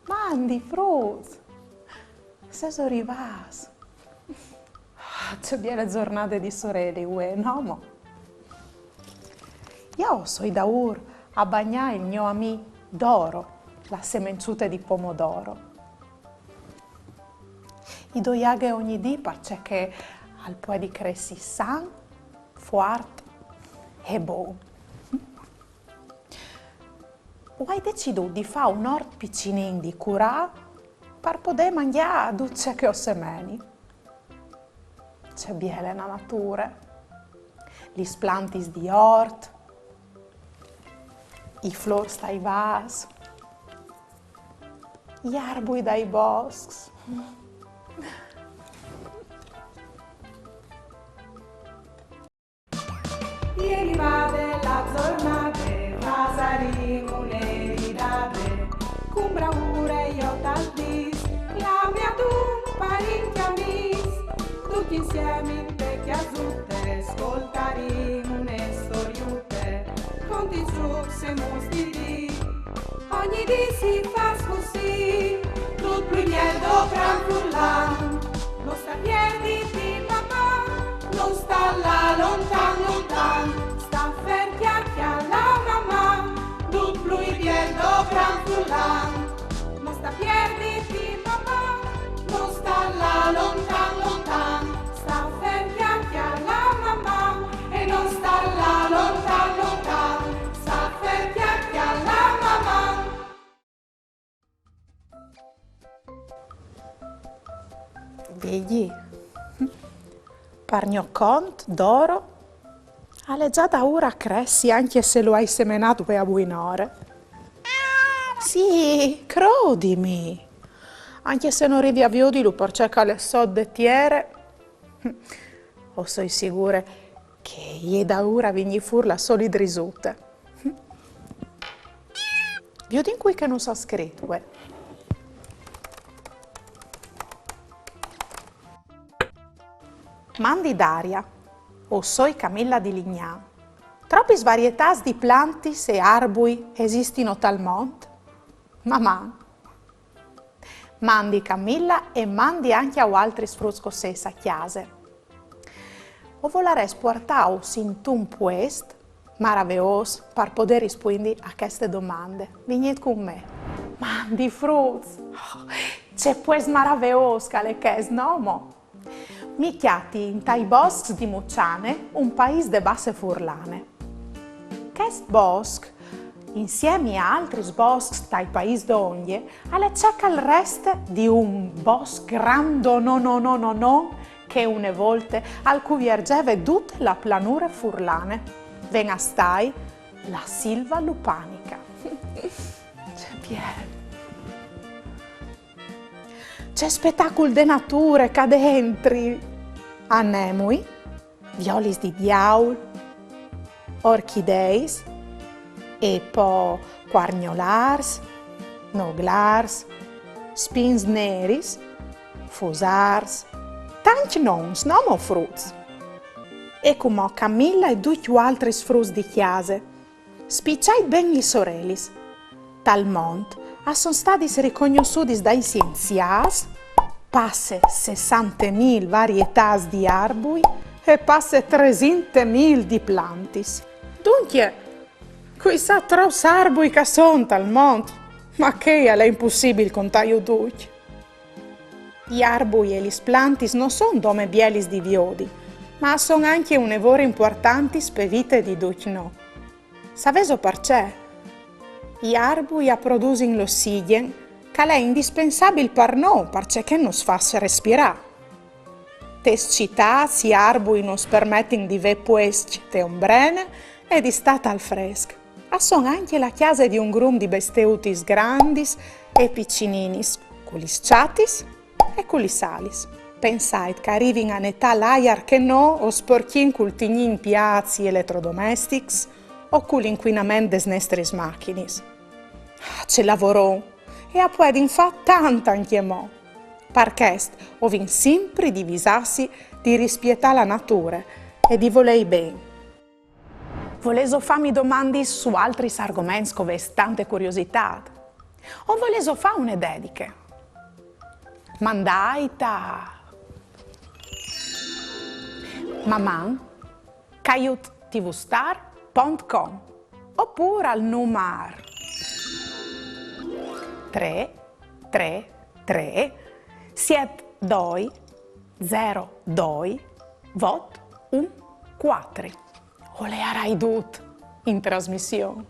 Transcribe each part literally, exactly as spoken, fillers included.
Mandi fruts! Sêso rivâts? Ce biele zornade di soreli, vuê, no mo? Jo o soi daûr a bagnâ il gno amì Doro, la semençute di pomodoro. I doi aghe ogni dì parcè che al puedi cressi san, fuart e bon. O ai decidût di fâ un ort picinin di curâ par podê mangjâ dut ce che o semeni. Ce biele la nature! Lis plantis di ort, i flôrs tai vâs, i arbui dai boscs. E rivade la zornade, fasarìn une ridade, cun braure jo tal dîs, clamiadun parint e amîs, ducj insiemi inte cjasute, scoltarìn une storiute, contins zûcs e muts di dì. Ogni dì si fâs cussì, dut plui biel dopran furlan. No sta pierditi, Maman, no sta lâ lontan, lontan. Sta fer, cjache la Maman, dut plui biel dopran furlan. No sta pierditi, Maman, no sta lâ lontan, lontan. Sta fer, cjache la Maman, e no sta lâ lontan, lontan. Sta fer, cjache la Maman. Vedi, par gno cont, Doro al è za daûr a cressi, ancje se lu ai semenât vuê a buinore. Sì, crodimi. Ancje se no rivi a viodilu parcè che al è sot de tiere, o soi sigure che e je daûr a vignî fûr la sô lidrisute. Viodìn cui che nus à scrit vuê. Mandi Daria, o soi Camilla di Lignà. Tropis varietâts di plantis e arbui esistino tal mont? Maman! Mandi Camilla e mandi ancje a voaltris fruts che o sês a cjase. O volarès puartâus intun puest maraveôs par podê rispuindi a cheste domande. Vignît cun me. Mandi fruts! Oh, ce puest maraveôs che al è chest, no mo? Mi cjati intai boscs di Muçane, un paîs de Basse Furlane. Chest bosc, insiemi a altris boscs tai paîs dongje, al è ce che al reste di un bosc grandonon che une volte al cuvierzeve dute la planure furlane. Ven a stâi la Silva Lupanica. Ce biel! Ce spetacul de nature ca dentri! Anemui, violis di diaul, orchideis, e po cuargnolârs, noglârs, spins neris, fusârs, tancj nons, no mo fruts? E cumò Camilla e ducj voaltris fruts di cjase, spiçait ben lis orelis. Tal mont a son stadis ricognossudis dai sienziâts passe sessante mil varietâts di arbui e passe tresinte mil di plantis. Duncje, cui sa trops arbui che a son tal mont, ma chei al è impussibil contâju ducj. I arbui e lis plantis no son dome bielis di viodi, ma a son ancje une vore impuartantis pe vite di ducj nô. Savêso parcè? I arbui a produsin l'ossigjen, che al è indispensabil par nô, parcè che nus fâs respirâ. Tes citâts i arbui nus permetin di vê puescj te ombrene e di stâ tal fresc. A son ancje la cjase di un grum di besteutis grandis e piçininis, cu lis çatis e cu lis alis. Pensait che a rivin a netâ l'aiar che nô o sporcjìn cul tignî in piâts i eletrodomestics, o cul incuinament des nestris machinis. Ce lavoron! E a puedin fâ tant ancjemò. Par chest, o vin simpri di visâsi di rispietâ la nature e di volêi ben. Volêso fâmi domandis su altris argoments che o vês tante curiositât? O volêso fâ une dediche? Mandait a maman caiut tvstar pont com opûr al numar trê trê trê siet doi zero doi vot un cuatri. O leiarai dut in trasmission.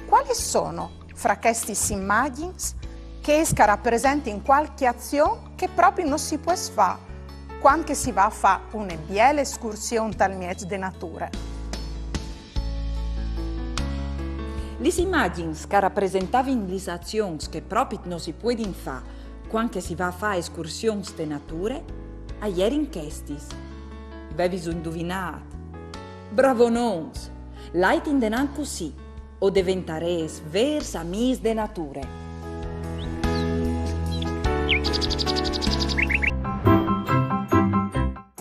Cualis sono fra chestis imagjins chês che a rapresentin cualchi azion che propit no si pues fâ cuant che si va a fâ une biele escursion tal mieç de nature? Lis imagjins che a rapresentavin lis azions che propit no si puedin fâ cuant che si va a fâ escursions te nature a jerin chestis. Vevis induvinât? Bravonons! Lait indenant cussì, o deventarês vêrs amîs de nature.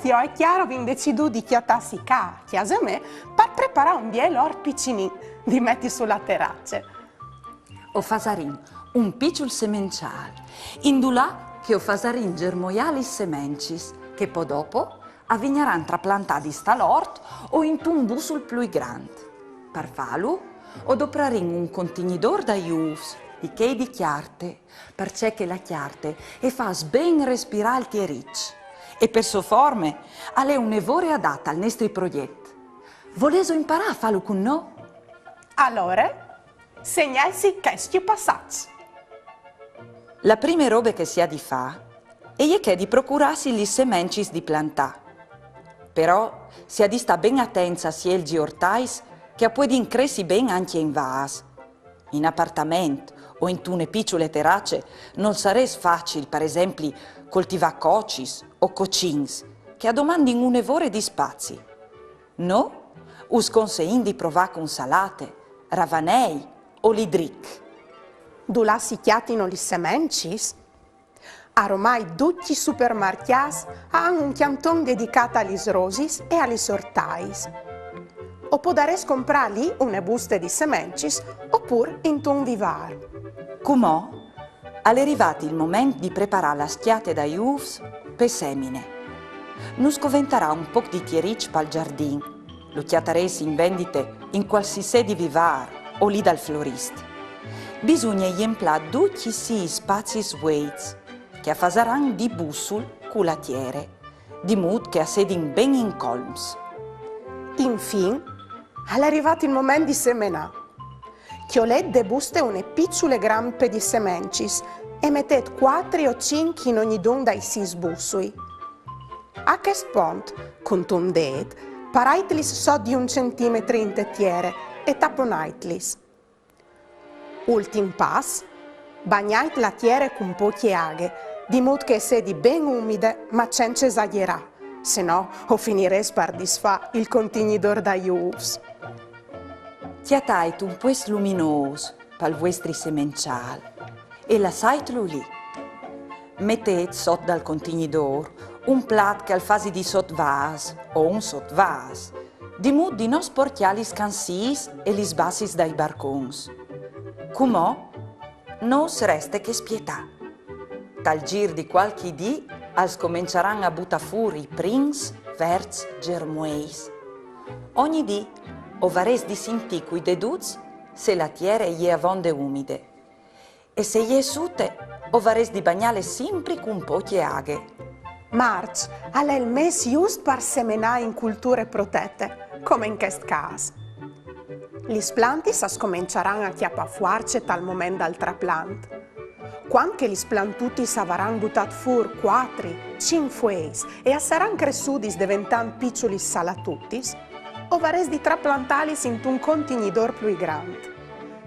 Jo e Chiara o vin decidût di cjatâsi ca, a cjase mê, par preparâ un biel ort piçulin di meti su la terace. O fasarìn un piçul semençâl, indulà che o fasarìn germoiâ lis semencis, che po dopo a vignaran traplantadis tal ort o intun bussul plui grant. Par fâlu, o doprarìn un contignidôr dai ûfs, di chei di cjarte, parcè che la cjarte e fâs ben respirâ il tieriç. E pe sô forme, al è une vore adate al nestri progjet. Volêso imparâ a fâlu cun nô? Alore, segnaitsi chescj passaçs. La prime robe che si à di fâ e je chê di procurâsi lis semencis di plantâ. Però si à di stâ ben atents a sielzi ortaiis che a puedin cressi ben ancje in vâs. In apartament o intune piçule terace nol sarès facil, par esempli, coltivâ cocis o cocins, che a domandin une vore di spazi. Nô us conseìn di provâ cun salate, ravanei o lidric. Dulà si cjatino lis semencis? Aromai ducj i supermarcjâts a àn un cjanton dedicât a lis rosis e a lis ortaiis. O podarês comprâ li une buste di semencis opûr intun vivâr. Cumò al è rivât il moment di preparâ la scjate dai ûfs pe semine. Nus coventarà un pôc di tieriç pal zardin. Lu cjatarês in vendite in cualsisedi vivâr o li dal florist. Bisugne jemplâ ducj i sîs spazis vueits, che a fasaran di bussul cu la tiere, di mût che a sedin ben incolms. Infin, al è rivât il moment di semenâ. Cjolêt de buste une piçule grampe di semencis e metêt cuatri o cinc in ognidun dai sîs bussui. A chest pont, cuntun dêt, paraitlis sot di un centimetri inte tiere e taponaitlis. Ultin pas, bagnait la tiere cun pocje aghe, di mût che e sedi ben umide, ma cence esagjerâ, se no o finirês par disfâ il contignidôr dai ûfs. Cjatait un puest luminôs pal vuestri semençâl e lassaitlu li. Metêt sot dal contignidôr un plat che al fasi di sotvâs o un sotvâs, di mût di no sporcjâ lis scansîs e lis bassis dai barcons. Cumò no us reste che spietâ. Tal gîr di cualchi dì a scomençaran a butâ fûr i prins verts germueis. Ogni dì o varês di sintî cui deduts se la tiere e je avonde umide. E se e je sute, o varês di bagnâle simpri cun pocje aghe. Març al è il mês just par semenâ in culture protete, come in chest câs. Lis plantis a scomençaran a cjapâ fuarce tal moment dal traplant. Cuant che lis plantutis a varan butât fûr cuatri, cinc fueis e a saran cressudis deventant piçulis salatutis, o varês di traplantâlis intun contignidôr plui grant.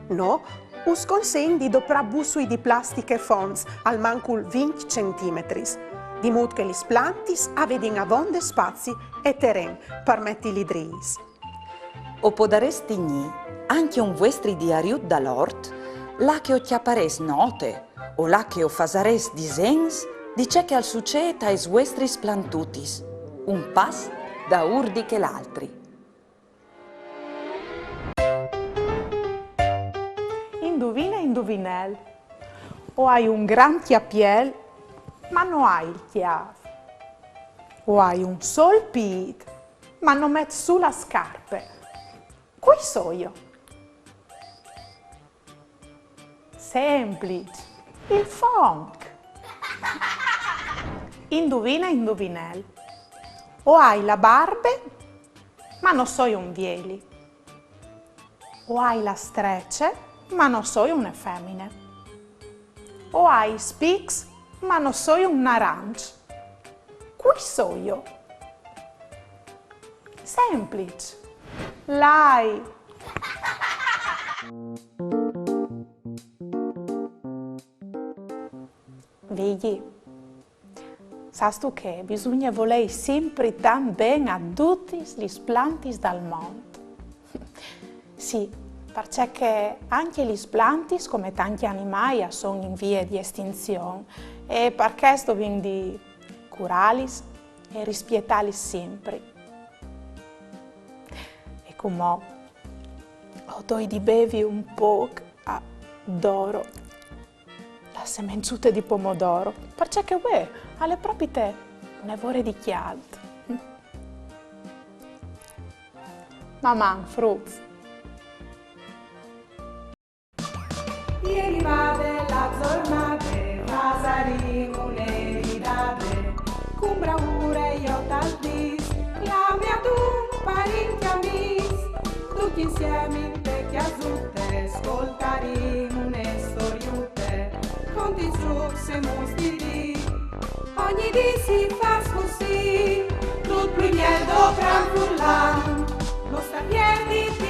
Nô us conseìn di doprâ bussui di plastiche fonts almancul vincj centimetris. di mût che lis plantis a vedin avonde spazi e teren par meti lidrîs. O podarês tignî ancje un vuestri diariut dal ort, là che o cjaparês note o là che o fasarês disens di ce che al sucêt aes vuestris plantutis, un pas daûr di chel altri. Induvine, induvinel. O ai un grant cjapiel, ma no ai il cjâf. O ai un sôl pît, ma no met sù la scarpe. Cui soio? Sempliç, il fonc. Induvine, induvinel. O ai la barbe, ma no soi un vieli. O ai la strece, ma no soi une femine. O ai i spics, ma no soi un naranç. Cui soio? Sempliç. L'ai. Vigji, sâstu che bisugne volei simpri tant ben a dutis lis plantis dal mont? Sì, parcè che ancje lis plantis, come tancj animâi, a son in vie di estinzion, e par chest o vin di curâlis e rispietâlis simpri. E cumò o doi di bevi un pôc a Doro, la semençute di pomodoro, parcè che vuê al è propite une vore di cjalt. Maman, fruts! E rivade la zornade, fasarìn une ridade, cun braure jo tal dîs, clame adun parint e amîs, ducj insiemi inte cjasute, scoltarìn une storiute, contents, zûcs e muts di dì, ogni dì si fâs cussì, dut plui biel dal gran furlan, no sta piert di